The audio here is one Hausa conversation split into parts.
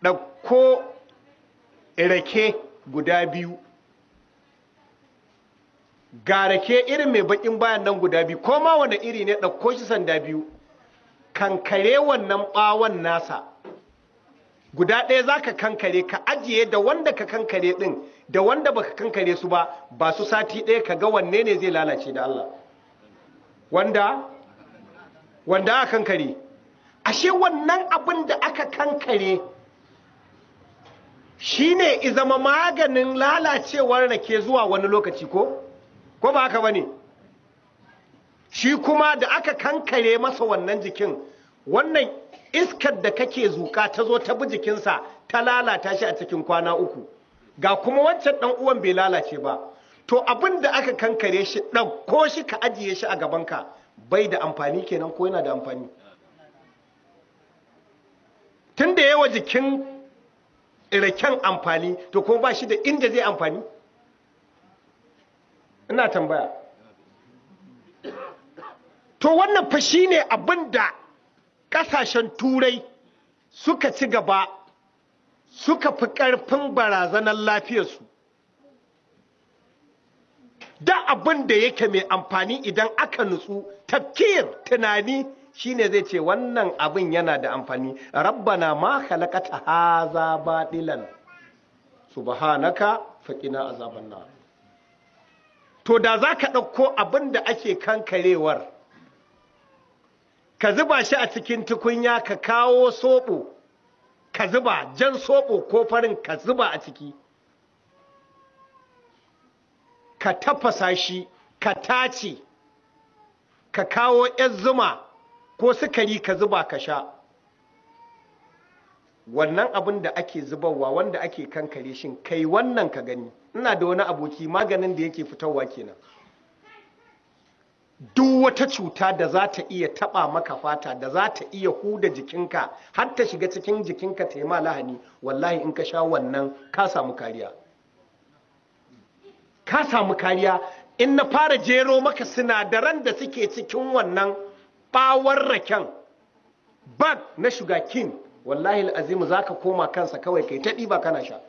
Ɗauko rake guda biyu, ga rake irin mai bakin bayan nan guda biyu, ko ma wani iri ne, ɗauko shi sanda biyu, kankare wannan ɓawon nasa guda ɗaya za ka kankare ka ajiye, da wanda ka kankare ɗin da wanda baka kankare su ba, ba su sati ɗaya ka ga wanne ne zai lalace da Allah. Wanda aka kankare. Ashe wannan abin da aka kankare shine izama maganin lalacewar rake zuwa wani lokaci, ko ba haka bane? Shi kuma da aka kankare masa wannan jikin, wannan iskar da kake zuka ta zo ta bi jikinsa ta lalata shi a cikin kwana 3. Ga kuma wancan ɗan uwan bai lalace ba. To abin da aka kankare shi, ɗauko shi ka ajiye shi a gabanka, bai da amfani kenan ko yana da amfani? Tun da yawa jikin raken amfani, to kuma ba shi da inda zai amfani? Ina tambaya. To wannan fa shine abin da ƙasashen Turai suka ci gaba, suka fi ƙarfin barazanar lafiyarsu. Da abin da yake mai amfani, idan aka nutsu, tafkir, tunani shine zai ce wannan abin yana da amfani. Rabbana ma khalaqata haza batilan subhanaka faqina azaban nar. To da zaka ɗauko abin da ake kankarewar, ka zuba shi a cikin tukunya, ka kawo soɓo ka zuba, jan soɓo ko farin ka zuba a ciki, ka tafasa shi, ka tace, ka kawo 'yan zuma ko sukari ka zuba ka sha. Wannan abin da ake zubarwa, wanda ake kankare shin, kai wannan ka gani. Ina da wani aboki, maganin da yake fitarwa kenan. Duk wata cuta da za ta iya taba maka fata, da za ta iya huda jikinka har ta shiga cikin jikinka ta yi ma lahani, wallahi in ka sha wannan ka samu kariya. Ka samu kariya. In na fara jero maka sinadaran da suke cikin wannan bawar raken bag na sugarcane, wallahi azimu za ka koma kansa kawai kai ta ɗiba kana sha.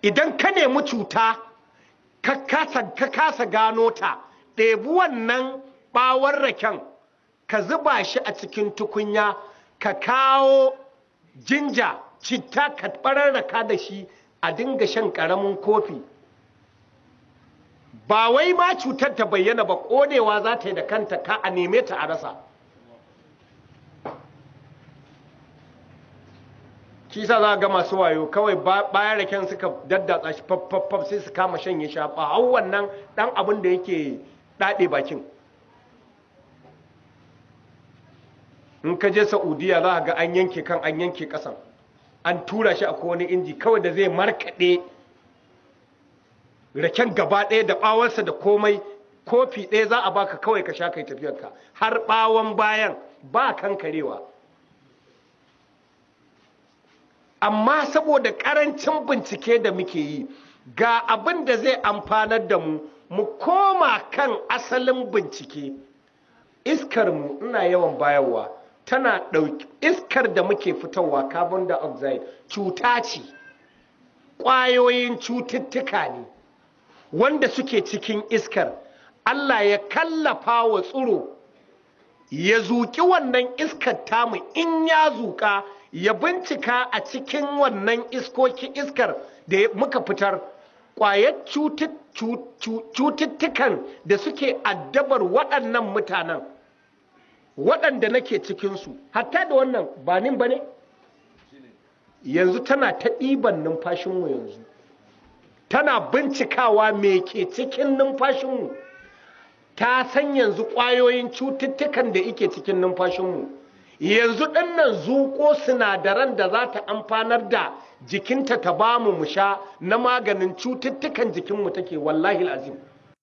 Idan ka nemi cuta ka kasa gano ta, ɗebi wannan ɓawon raken ka zuba shi a cikin tukunya, ka kawo jinja, citta, ka ɓararraka da shi, a dinga shan ƙaramin kofi. Ba wai ma cutar ta bayyana ba, ƙonewa za ta yi da kanta, ka a neme ta a rasa. Shi sa za ga masu wayo kawai bayan raken suka daddatsa shi faffafaf sai su kama shanye shafa hau wannan dan abin da yake daɗe bakin. In ka je Saudiya za ga an yanke kan, an yanke ƙasan, an tura shi a wani inji kawai da zai markaɗe raken gaba ɗaya da ɓawansa da komai. Kofi ɗaya za a baka kawai ka sha kai tafiyarka, har ɓawon bayan ba kankarewa. Amma saboda ƙarancin bincike da muke yi, ga abin da zai amfanar da mu, mu koma kan asalin bincike. Iskar mu, ina yawan bayarwa, tana ɗauki iskar da muke fitarwa, carbon dioxide, cuta ce, ƙwayoyin cututtuka ne wanda suke cikin iskar. Allah ya kallafa wa tsiro ya zuƙi wannan iskar tamu. In ya zuƙa, ya bincika a cikin wannan iskoki, iskar da muka fitar, ƙwayar cututtukan da suke addabar waɗannan mutanen waɗanda nake cikinsu, hatta da wannan ba nin ba ne, yanzu tana ta ɗiban numfashinmu, yanzu tana bincikawa me ke cikin numfashinmu. Ta san yanzu ƙwayoyin cututtukan da ike cikin numfashinmu. Yanzu ɗannan zuƙo sinadaran da za ta amfanar da jikinta ta ba mu mu sha na maganin cututtukan jikinmu take, wallahi azim.